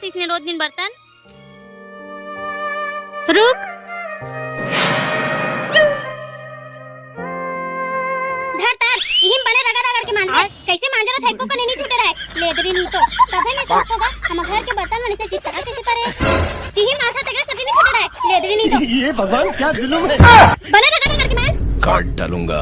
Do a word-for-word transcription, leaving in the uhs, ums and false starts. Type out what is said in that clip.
इसने रोज दिन बर्तन। रुक। धर तार, इहिम बने रगड़ रगड़ के मांज। कैसे मांजरत हे, एको कने नहीं छूटे रहे, लेदरी नहीं तो। तभे मैं सोच होगा, हम घर के बर्तन मन से चिपका कैसे परे। इहिम मांजत तेकरे सभी नहीं छूटे रहे, लेदरी नहीं तो। ये भगवान, क्या जुल्म है। बने रगड़ रगड़ के मांज। काट डालूंगा।